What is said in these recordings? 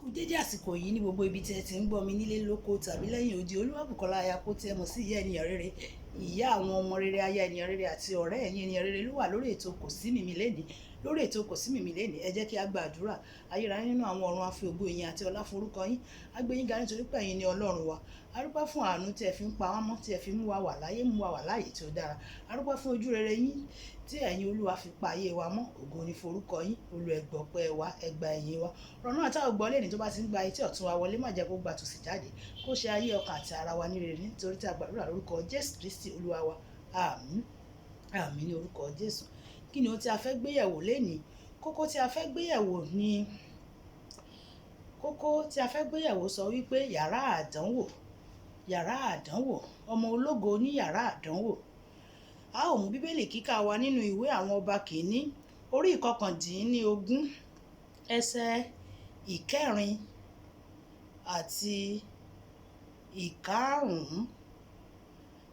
Kú dédé àsìkò yìí ní gbogbo ibi tí ẹ ti ń gbọ́ mi nílé lóko tàbí lẹ́yìn odi. Olúwabùkọ́lá Ayakótí ẹ mọ̀ sí ìyá ènìyàn rere, ìyá àwọn ọmọ rere, aya ènìyàn rere àti ọ̀rẹ́ ẹ̀yin ènìyàn rere ló wà lórí ètò Kò sí mímì lẹ́nìí. Lórí ètò Kò sí mímì lẹ́nìí, ẹ jẹ́ kí a gba àdúrà. Ayérayé nínú àwọn ọ̀run, a fi ògo, ìyìn àti ọlá fún orúkọ yín. A gbé yín ga nítorí pé ẹ̀yin ni Ọlọ́run wa. A dúpẹ́ fún àánú tí ẹ fi ń pa wá mọ́, tí ẹ fi mú wa wà láyé, mú wa wà láàyè tí ó dára. A dúpẹ́ fún ojú rere yín tí ẹ̀yin Olúwa fi pa ayé wa mọ́. Ògo ni fún orúkọ yín. Olú ẹ gbọpẹ́ wa, ẹ gba ìyìn wa. Ọ̀rọ̀ náà tá ò gbọ́ lẹ́nìí tó bá ti ń gba etí ọ̀tún wa wọlé, má jẹ́ kó gba tòsì jáde. Kó ṣe ayé ọkàn àti ara wa ní rere nítorí tí a gbàdúrà lórúkọ Jésù Kristi Olúwa wa. Àmín. Àmín ní orúkọ Jésù. Kí ni ohun tí a fẹ́ gbé yẹ̀wò lónìí? Kókó tí a fẹ́ gbé yẹ̀wò ni, kókó tí a fẹ́ gbé yẹ̀wò sọ wípé yàrá àdánwò, yàrá àdánwò, ọmọ ológo ní yàrá àdánwò. A ó mú Bíbélì kíkà wa nínú ìwé àwọn ọba kìíní, orí 19, ẹsẹ̀ 4 àti 5.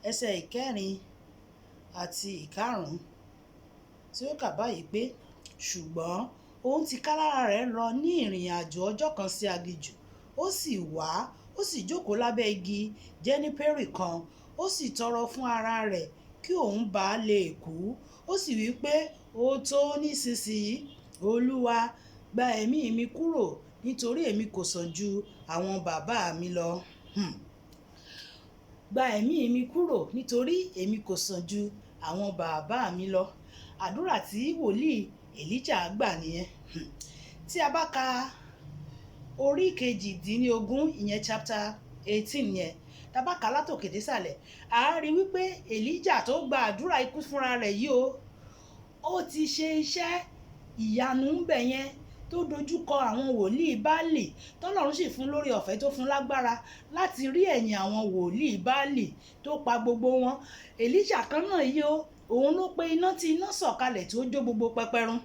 Ẹsẹ̀ 4 àti 5 tí ó kà báyìí pé, ṣùgbọ́n òun tìkálára rẹ̀ lọ ní ìrìnàjò ọjọ́ kan sí aginjù, ó sì wá, ó sì jókòó lábẹ́ igi jẹ́nípérì kan, ó sì tọrọ fún ara rẹ̀ kí òun bá lè kú. Ó sì wí pé, ó tó nísinsìnyí, Olúwa, gba ẹ̀mí mi kúrò, nítorí èmi kò sàn ju àwọn bàbá mi lọ. Gba ẹ̀mí mi kúrò, nítorí èmi kò sàn ju àwọn bàbá mi lọ. Àdúrà tí wòlíì Èlíjà gbà nìyẹn. Tí a bá ka orí 18, ìyẹn chapter 18 yẹn, tá bá ka látòkè dé sàlẹ̀, a rí wípé Èlíjà tó gba àdúrà ikú fúnra rẹ̀ yìí o, ó ti ṣe iṣẹ́ ìyanu ń bẹ̀ yẹn tó dojúkọ àwọn wòlíì Báálì, tọ́lọ́run sì fún lórí ọ̀fẹ́ tó fún lágbára láti rí ẹ̀yìn àwọn wòlíì Báálì tó pa gbogbo wọn. Èlíjà kan náà yìí o, òun ló pe iná tí iná sọ̀kalẹ̀ tí ó jó gbogbo pẹpẹ run.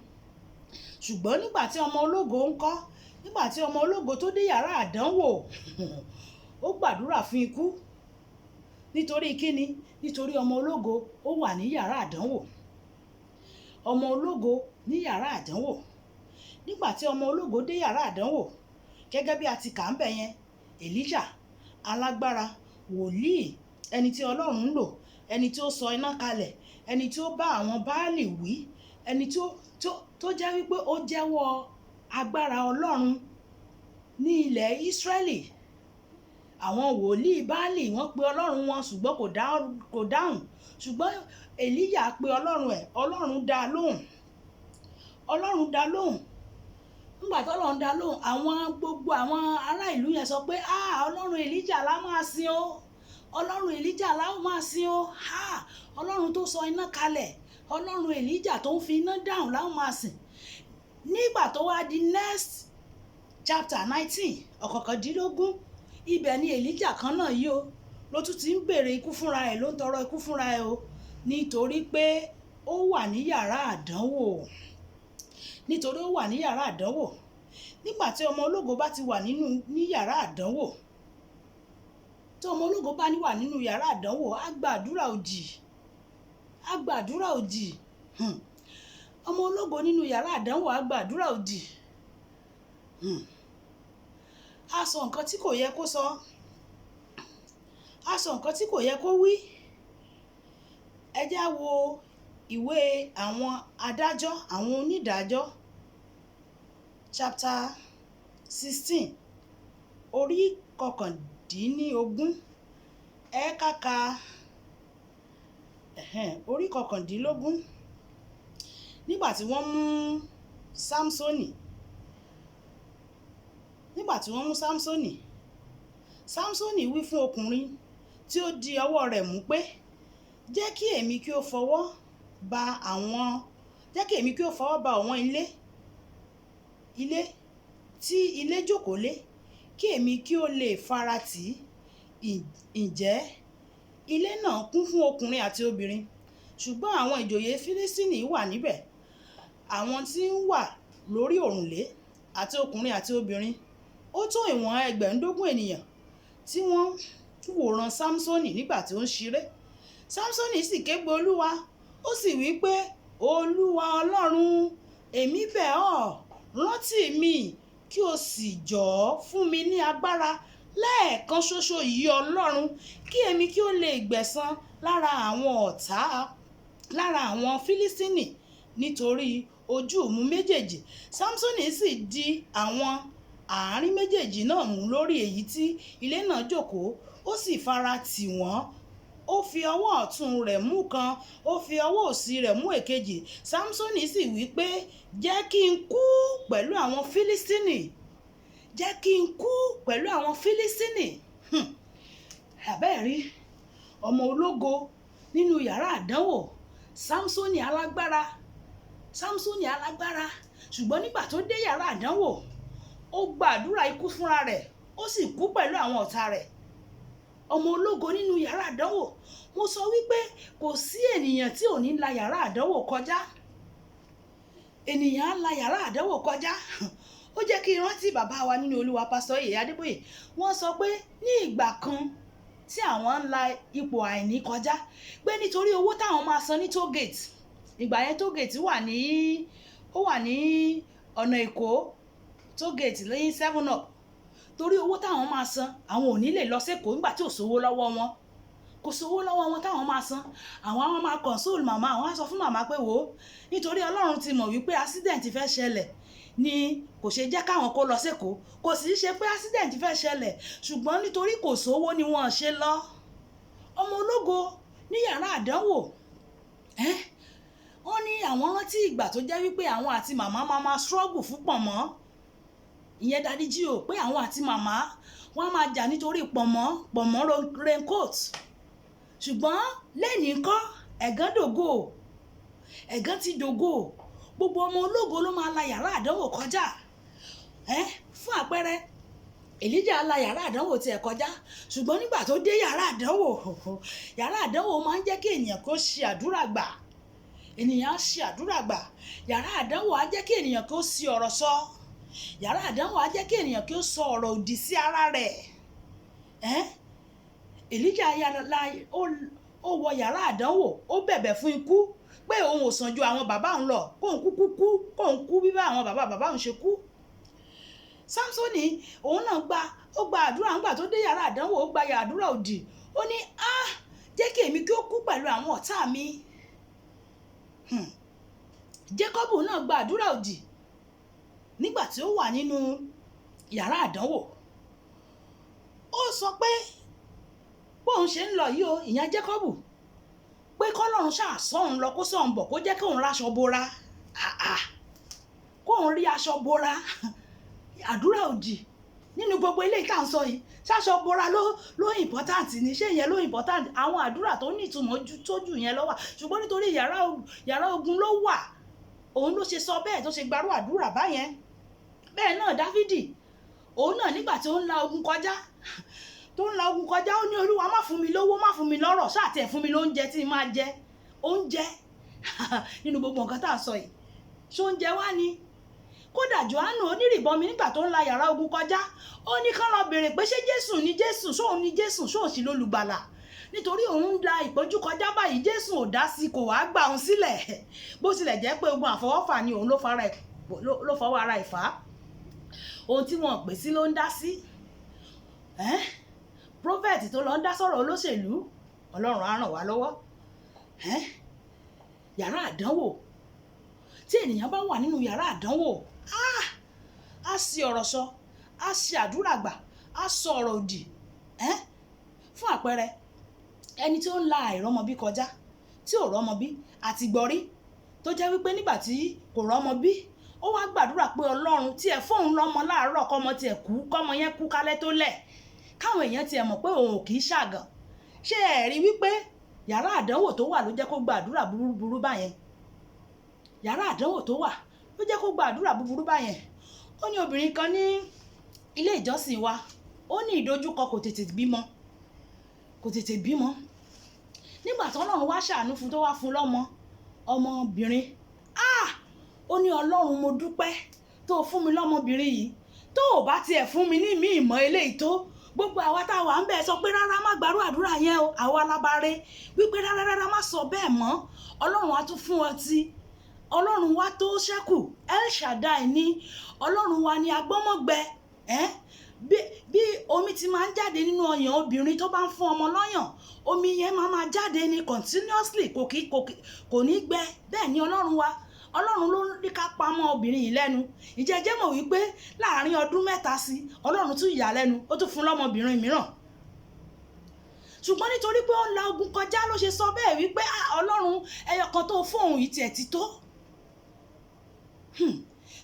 Ṣùgbọ́n nígbà tí ọmọ ológo ń kọ́, nígbà tí ọmọ ológo tó dé yàrá àdánwò, ó gbàdúrà fún ikú. Nítorí kíni? Nítorí ọmọ ológo ó wà ní yàrá àdánwò. Ọmọ ológo ní yàrá àdánwò. Nígbà tí ọmọ ológo dé yàrá àdánwò, gẹ́gẹ́ bí a ti kà ń bẹ̀ yẹn, Èlíjà alágbára, wòlíì, ẹni tí Ọlọ́run ń lò, ẹni tí ó sọ iná kalẹ̀, ẹni tí ó bá àwọn Báálì wí, ẹni tí ó, tó jẹ́ wípé ó jẹ́wọ́ agbára Ọlọ́run ní ilẹ̀ Ísírẹ́lì. Àwọn wòlíì Báálì wọ́n pe Ọlọ́run wọn ṣùgbọ́n kò dáhùn. Ṣùgbọ́n Èlíjà pe Ọlọ́run ẹ̀, Ọlọ́run dá lóhùn. Ọlọ́run dá lóhùn. Nígbà tí Ọlọ́run dá lóhùn, àwọn gbogbo àwọn ará ìlú yẹn sọ pé, "Ah, Ọlọ́run Èlíjà la máa sin o. Ọlọ́run Èlíjà la máa sin o. Ah, Ọlọ́run tó sọ iná kalẹ̀, Ọlọ́run Èlíjà tó ń fi iná dáhùn la máa sìn." Nígbà tó wá di next chapter 19, 19, ibẹ̀ ni Èlíjà kan náà yìí o, ló tún ti ń bèrè ikú fúnra ẹ̀, ló ń tọrọ ikú fúnra ẹ̀ o, nítorí pé ó wà ní yàrá àdánwò. Nítorí ó wà ní yàrá àdánwò. Nígbà tí ọmọ ológo bá ti wà nínú ní yàrá àdánwò, tí ọmọ ológo bá wà nínú yàrá àdánwò, á gba àdúrà òdì. Á gba àdúrà òdì. Ọmọ ológo nínú yàrá àdánwò á gba àdúrà òdì. Á sọ nǹkan tí kò yẹ kó sọ. Á sọ nǹkan tí kò yẹ kó wí. Ẹ jẹ́ á wo ìwé àwọn adájọ́, àwọn onídàájọ́, chapter 16, orí 19. Ẹ ká ka, orí 19. Nígbà tí wọ́n mú Samsoni, nígbà tí wọ́n mú Samsoni, Samsoni wí fún ọkùnrin tí ó di ọwọ́ rẹ̀ mú pé, jẹ́ kí èmi kí ó fọwọ́ ba àwọn, jẹ́ kí èmi kí ó fọwọ́ ba àwọn ilé, ilé tí ilé jókòó lé, kí èmi kí ó lè faratì. Ǹjẹ́ ilé náà kún fún ọkùnrin àti obìnrin, ṣùgbọ́n àwọn ìjòyè Fílístínì wà níbẹ̀, àwọn tí ń wà lórí òrùlé, àti ọkùnrin àti obìnrin. Ó tó ìwọ̀n 25 ènìyàn tí wọ́n wòran Samsoni nígbà tí ó ń ṣeré. Samsoni sì ké pe Olúwa, ó sì wí pé, Olúwa Ọlọ́run, èmi bẹ̀ ọ́, rántí mi kí o sì jọ̀ọ́ fún mi ní agbára lẹ́ẹ̀kan ṣoṣo yìí, Ọlọ́run, kí èmi kí ó lè gbẹ̀san lára àwọn ọ̀tá, lára àwọn Fílístínì nítorí ojú mi méjèèjì. Sámsónì sì di àwọn àárín méjèèjì náà mú lórí èyí tí ilé náà jókòó, ó sì fara tì wọ́n. Ó fi ọwọ́ ọ̀tún rẹ̀ mú kan, ó fi ọwọ́ òsì rẹ̀ mú èkejì. Sámsónì sì wí pé, jẹ́ kí n kú pẹ̀lú àwọn Fílístínì, jẹ́ kí n kú pẹ̀lú àwọn Fílístínì. Àbẹ́ẹ̀rí ọmọ ológo nínú yàrá àdánwò, Sámsónì alágbára, Sámsónì alágbára. Ṣùgbọ́n nígbà tó dé yàrá àdánwò, ó gba àdúrà ikú fúnra rẹ̀, ó sì kú pẹ̀lú àwọn ọ̀tá rẹ̀. Ọmọ ológo nínú yàrá àdánwò. Mo sọ wípé kò sí ènìyàn tí ò ní la yàrá àdánwò kọjá. Ènìyàn á la yàrá àdánwò kọjá. Ó jẹ́ kí n rántí bàbá wa nínú Olúwa, Pásítọ̀ Ìyè Adébóyè. Wọ́n sọ pé ní ìgbà kan tí àwọn ń la ipò àìní kọjá, pé nítorí owó táwọn máa san ní toll gate. Ìgbà yẹn toll gate wà ní, ó wà ní ọ̀nà Èkó, toll gate lẹ́yìn 7 Up. Torí owó táwọn máa san, àwọn ò ní lè lọ sí Èkó nígbà tí ò sówó lọ́wọ́ wọn. Kò sówó lọ́wọ́ wọn táwọn máa san. Àwọn á máa console màmá, àwọn á sọ fún màmá pé wò ó, nítorí Ọlọ́run ti mọ̀ wípé accident fẹ́ ṣẹlẹ̀ ni kò ṣe jẹ́ káwọn kó lọ sí Èkó. Kò sì ṣe pé accident fẹ́ ṣẹlẹ̀, ṣùgbọ́n nítorí kò sówó ni wọ́n ṣe lọ. Ọmọ ológo ní yàrá àdánwò. Wọ́n ní àwọn rántí ìgbà tó jẹ́ wípé àwọn àti màmá máa ma struggle fún pọ̀nmọ́. Ìyẹn Daddy G.O, pé àwọn àti màmá wọ́n á máa jà nítorí pọ̀nmọ́, pọ̀nmọ́ raincoat. Ṣùgbọ́n lẹ́yìn ńkọ́, ẹ̀gán dògo, ẹ̀gán ti dògo. Gbogbo ọmọ ológo ló máa la yàrá àdánwò kọjá. Fún àpẹẹrẹ, Èlíjà la yàrá àdánwò tí ẹ̀ kọjá. Ṣùgbọ́n nígbà tó dé yàrá àdánwò, yàrá àdánwò máa ń jẹ́ kí ènìyàn kó ṣe àdúrà gbà. Ènìyàn á ṣe àdúrà gbà. Yàrá àdánwò á jẹ́ kí ènìyàn kó ṣe ọ̀rọ̀ sọ. Yàrá àdánwò á jẹ́ kí ènìyàn kí ó sọ ọ̀rọ̀ òdì sí ara rẹ̀. Èlíjà ó wọ yàrá àdánwò, ó bẹ̀bẹ̀ fún ikú pé òun ò sàn ju àwọn bàbá òun lọ, kóun kúkú kú, kóun kú bí bá àwọn bàbá bàbá òun ṣe kú. Sámsónì òun náà gba, ó gba àdúrà nígbà tó dé yàrá àdánwò, ó gba àdúrà òdì. Ó ní, "Á, jẹ́ kí èmi kí ó kú pẹ̀lú àwọn ọ̀tá mi." Jákọ́bù náà gba àdúrà òdì nígbà tí ó wà nínú yàrá àdánwò. Ó sọ pé bóun ṣe ń lọ yìí o, ìyẹn Jákọ́bù, pé k'Ọlọ́run ṣáà sọ òun lọ kó sọ òun bọ̀, kó jẹ́ kí òun ráṣọ bora. Àà, kóun rí aṣọ bora. Àdúrà òdì nínú gbogbo eléyìí tá à ń sọ yìí. Ṣáṣọ bora ló important ni, ṣé ìyẹn ló important? Àwọn àdúrà tó ní ìtumọ̀ ju tó jù yẹn ló wà. Ṣùgbọ́n nítorí yàrá ogun ló wà, òun ló ṣe sọ bẹ́ẹ̀ tó ṣe gbarú àdúrà báyẹn. Bẹ́ẹ̀ náà Dáfídì, òun náà nígbà tí ó ń la ogun kọjá, tó ń la ogun kọjá, ó ní Olúwa má fún mi lówó, má fún mi lọ́rọ̀, ṣáà tiẹ̀ fún mi lóúnjẹ tí n máa jẹ. Oúnjẹ nínú gbogbo nǹkan tá à ń sọ yìí, ṣé oúnjẹ wá ni? Kódà Jòhánù onírìbọmi nígbà tó ń la yàrá ogun kọjá, ó ní kán lọ bèrè pé ṣé Jésù ni Jésù, ṣé òun ni Jésù, ṣé òun sì lolùgbàlà? Nítorí òun ń la ìpọ́njú kọjá báyìí, Jésù ò dá sí, kò wá gbà òun sílẹ̀. Bó tilẹ̀ jẹ́ pé ogun àfọwọ́fà ni òun ló fara ẹ̀, ló fọwọ́ ara ẹ̀ fà á. Ohun tí wọ́n pè sí ló ń dá sí. Prophet tó lọ ń dá sọ̀rọ̀ olóṣèlú, Ọlọ́run á ràn wá lọ́wọ́. Yàrá àdánwò. Tí ènìyàn bá wà nínú yàrá àdánwò, á ṣe ọ̀rọ̀ sọ, á ṣe àdúrà gbà, á sọ ọ̀rọ̀ òdì. Fún àpẹẹrẹ, ẹni tí ó ń la àìrọ́mọbí kọjá, tí ò rọ́mọbí àti gbọ́rí, tó jẹ́ wípé nígbà tí kò rọ́mọbí, ó wá gbàdúrà pé Ọlọ́run tí ẹ fóun lọ́mọ láàárọ̀ kọ́mọ tí ẹ kú, kọ́mọ yẹn kú kálẹ́ tó lẹ̀, káwọn èèyàn tí ẹ mọ̀ pé òun ò kì í ṣàgàn. Ṣé ẹ rí wípé yàrá àdánwò tó wà ló jẹ́ kó gbàdúrà búburú báyẹn? Yàrá àdánwò tó wà ló jẹ́ kó gbàdúrà búburú báyẹn. Ó ní obìnrin kan ní ilé ìjọsìn wa, ó ní ìdojúkọ, kò tètè bímọ, kò tètè bímọ. Nígbà tí Ọlọ́run wá ṣàánú fún tó wá fún lọ́mọ, ọmọbìnrin, ó ní Ọlọ́run mo dúpẹ́ tó fún mi lọ́mọbìnrin yìí, tó ò bá tiẹ̀ fún mi ní ìmí ìmọ̀ eléyìí tó. Gbogbo àwa tá a wà ń bẹ̀ sọ pé rárá má gbàrú àdúrà yẹn o, àwa alábàárẹ̀ wípé rárá rárá má sọ bẹ́ẹ̀ mọ́, Ọlọ́run á tún fún ọ tí. Ọlọ́run wa tó ṣẹ́kù, El Shaddai ni Ọlọ́run wa, ni agbọ́mọgbẹ. Bí omi ti máa ń jáde nínú ọyàn obìnrin tó bá ń fún ọmọ lọ́yàn, omi yẹn máa máa jáde ní continuously, kò kí kò kí kò ní gbẹ. Bẹ́ẹ̀ ni Ọlọ́run wa. Ọlọ́run ló ní ká pamọ́ obìnrin yìí lẹ́nu. Ìjẹ́ jẹ́ mọ̀ wípé láàrin ọdún 3 sí, Ọlọ́run tún yà á lẹ́nu, ó tún fún lọ́mọbìnrin mìíràn. Ṣùgbọ́n nítorí pé ó ń la ogun kọjá ló ṣe sọ bẹ́ẹ̀ wípé, "Ah, Ọlọ́run, ẹyọ kan tó fún òun yìí tiẹ̀ ti tó."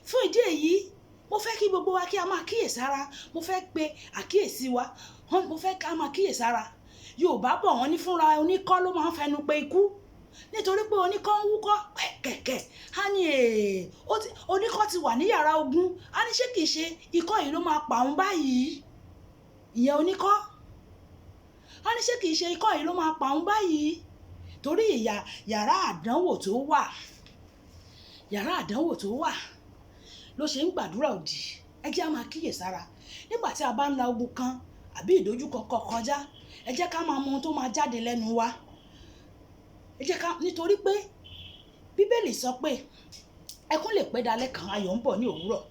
Fún ìdí èyí, mo fẹ́ kí gbogbo wa kí a máa kíyèsára. Mo fẹ́ pe àkíyèsí wa, mo fẹ́ ká máa kíyèsára. Yorùbá bọ̀, wọ́n ní fúnra oníkọ́ ló máa ń fẹnu pe ikú, nítorí pé oníkọ́ ń wúkọ́ kẹ̀kẹ́. Á ní oníkọ́ ti wà ní yàrá ogun. Á ní ṣé kìí ṣe ikọ́ yìí ló máa pa òun báyìí? Ìyẹn oníkọ́. Á ní ṣé kìí ṣe ikọ́ yìí ló máa pa òun báyìí? Torí ìyà yàrá àdánwò tó wà, yàrá àdánwò tó wà ló ṣe ń gbàdúrà òdì. Ẹ jẹ́ á máa kíyèsára nígbà tí a bá ń la ogun kan àbí ìdojúkọ kan kọjá. Ẹ jẹ́ ká máa mọ ohun tó máa jáde lẹ́nu wa. Ẹ jẹ́ ká, nítorí pé Bíbélì sọ pé ẹkún lè pẹ́ dalẹ́ kan, ayọ̀ ń bọ̀ ní òwúrọ̀.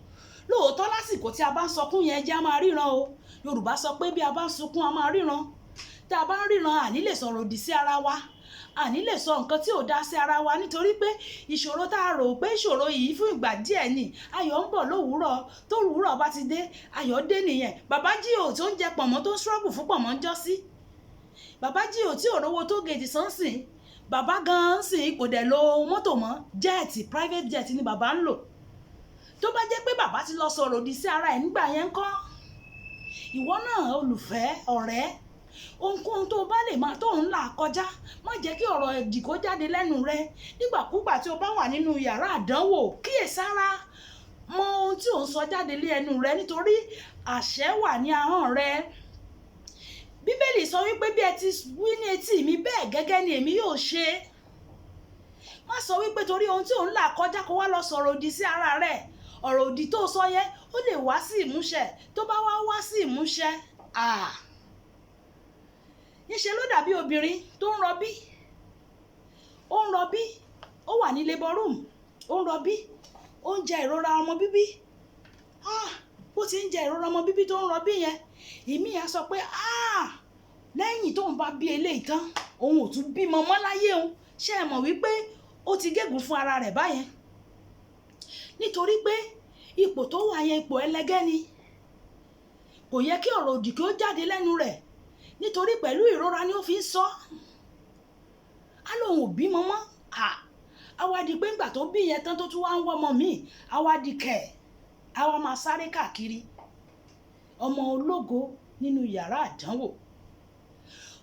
Lóòótọ́, lásìkò tí a bá ń sọkún yẹn, ẹ jẹ́ á máa ríran o. Yorùbá sọ pé bí a bá ń sunkún, a máa ríran. Tí a bá ń ríran, àní lè sọ̀rọ̀ òdì sí ara wa, àní lè sọ nǹkan tí ò dá sí ara wa, nítorí pé ìṣòro tá a rò pé ìṣòro yìí fún ìgbà díẹ̀ ni, ayọ̀ ń bọ̀ lówùúrọ̀. Tó òwúrọ̀ bá ti dé, ayọ̀ dé nìyẹn. Bàbá Jíò tó ń jẹ pọ̀nmọ́, tó ń struggle fún pọ̀nmọ́ ń jọ́sí, bàbá Jíò tí ò rówó tó gèjì sánsìn, bàbá gan-an sìn kò dẹ̀ lo mọ́tò mọ́, jet, private jet ni bàbá ń lò. Tó bá jẹ́ pé bàbá ti lọ sọ̀rọ̀ òdì sí ara ẹ̀ nígbà yẹn ńkọ́? Ìwọ náà, olùfẹ́ ọ̀rẹ́, ohunkóhun tó bá lè máa tó ń là kọjá, má jẹ́ kí ọ̀rọ̀ ẹ̀dì kó jáde lẹ́nu rẹ nígbàkúgbà tí o bá wà nínú yàrá àdánwò. Kíyèsára, mọ ohun tí ò ń sọ jáde lé ẹnu rẹ, nítorí àṣẹ wà ní ahọ́n rẹ. Bíbélì sọ wípé bí ẹ ti wí ní etí mi, bẹ́ẹ̀ gẹ́gẹ́ ni èmi yóò ṣe. Má sọ wípé torí ohun tí ò ń là kọjá, kó wá lọ sọ̀rọ̀ òdì sí ara rẹ. Ọ̀rọ̀ òdì tó sọ yẹn, ó lè wá sí ìmúṣẹ. Tó bá wá wá sí ìmúṣẹ, níṣe ló dàbí obìnrin tó ń rọbí. Ó ń rọbí, ó wà ní labour room, ó ń rọbí, ó ń jẹ ìrora ọmọ bíbí. Bó ti ń jẹ ìrora ọmọ bíbí tó ń rọbí yẹn, ìmí á sọ pé, "Ah, lẹ́yìn tóun bá bí eléyìí tán, òun ò tún bímọ mọ́ láyé òun." Ṣé ẹ mọ̀ wípé ó ti gégùn fún ara rẹ̀ báyẹn? Nítorí pé ipò tó wà yẹn, ipò ẹlẹgẹ́ ni. Kò yẹ kí ọ̀rọ̀ òdì kí ó jáde lẹ́nu rẹ̀, nítorí pẹ̀lú ìrora ni ó fi ń sọ. Á lóun ò bímọ mọ́. Á wá di pé ńgbà tó bí yẹn tán, tó tún wá ń wọ́ ọmọ míì, á wá di kẹ̀, á wá máa sáré káàkiri. Ọmọ ológo nínú yàrá àdánwò.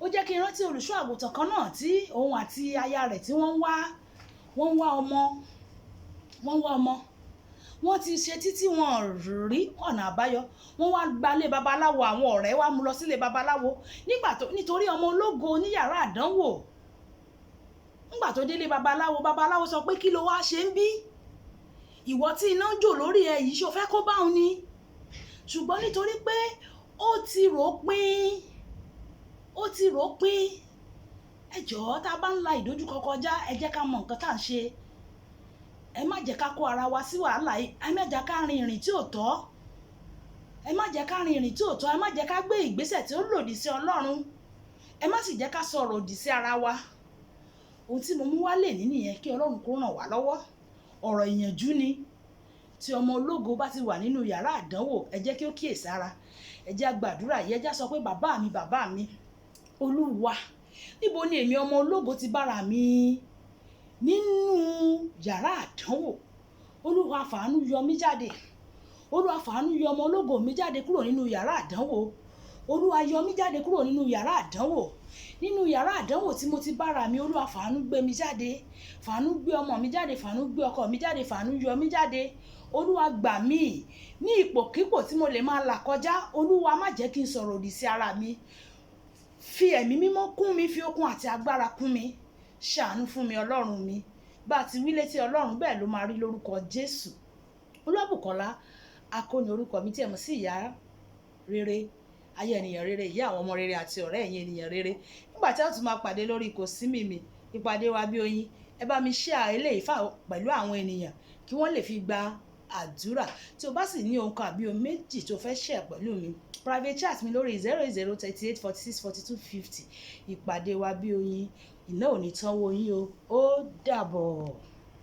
Ó jẹ́ kí n rántí olùṣọ́ àgùntàn kan náà tí òun àti aya rẹ̀ tí wọ́n ń wá ọmọ, wọ́n ń wá ọmọ. Wọ́n ti ṣe títí, wọn rí ọ̀nà àbáyọ. Wọ́n wá gbalé babaláwo. Àwọn ọ̀rẹ́ wa mú lọ sílé babaláwo nígbà tó, nítorí ọmọ ológo ní yàrá àdánwò. Nígbà tó délé babaláwo, babaláwo sọ pé, "Kí ló wá ṣe ń bí? Ìwọ tí iná ń jò lórí ẹ yìí, ṣó fẹ́ kó bá òun ni?" Ṣùgbọ́n nítorí pé ó ti rò pín, ó ti rò pín. Ẹ jọ̀ọ́, tá a bá ń la ìdojúkọ kọjá, ẹ jẹ́ ká mọ nǹkan tá à ń ṣe. Ẹ má jẹ́ ká kó ara wa sí wàhálà yìí. Ẹ má jẹ́ ká rin ìrìn tí ò tọ́. Ẹ má jẹ́ ká rin ìrìn tí ò tọ́. Ẹ má jẹ́ ká gbé ìgbésẹ̀ tí ó lòdì sí Ọlọ́run. Ẹ má sì jẹ́ ká sọ̀rọ̀ òdì sí ara wa. Ohun tí mo mú wá lè ní nìyẹn. Kí Ọlọ́run kó ràn wá lọ́wọ́. Ọ̀rọ̀ ìyànjú ni. Tí ọmọ ológo bá ti wà nínú yàrá àdánwò, ẹ jẹ́ kí ó kíyèsára. Ẹ jẹ́ á gbàdúrà yìí. Ẹ jẹ́ á sọ pé, "Bàbá mi, bàbá mi, Olúwa, níbo ni èmi ọmọ ológo ti bára mi nínú yàrá àdánwò? Olúwa, fàánú yọ mí jáde. Olúwa, fàánú yọ ọmọ ológo mi jáde kúrò nínú yàrá àdánwò. Olúwa, yọ mí jáde kúrò nínú yàrá àdánwò. Nínú yàrá àdánwò tí mo ti bára mi, Olúwa, fàánú gbé mi jáde. Fàánú gbé ọmọ mi jáde. Fàánú gbé ọkọ mi jáde. Fàánú yọ mí jáde. Olúwa, gbà mí ní ipòkípò tí mo lè máa là kọjá. Olúwa, má jẹ́ kí n sọ̀rọ̀ òdì sí ara mi. Fi Ẹ̀mí Mímọ́ kún mi. Fi okun àti agbára kún mi. Ṣàánú fún mi, Ọlọ́run mi." Bá a ti wí létí Ọlọ́run, bẹ́ẹ̀ ló máa rí lórúkọ Jésù. Olúwàbùkọ́lá Akóni orúkọ mi, tí ẹ mọ̀ sí ìyá rere, ayé ènìyàn rere, ìyá àwọn ọmọ rere àti ọ̀rẹ́ ẹ̀yin ènìyàn rere. Nígbà tí a tún máa pàdé lórí Kò Sí Mímì, ìpàdé wa bí oyin. Ẹ bá mi share eléyìí pẹ̀lú àwọn ènìyàn kí wọ́n lè fi gba àdúrà. Tí o bá sì ní ohun kan àbí ohun méjì tó fẹ́ share pẹ̀lú mi, private chat mi lórí 08038464250. Ìpàdé wa bí oyin, iná ò ní tán wo yín o. Ó dàbọ̀.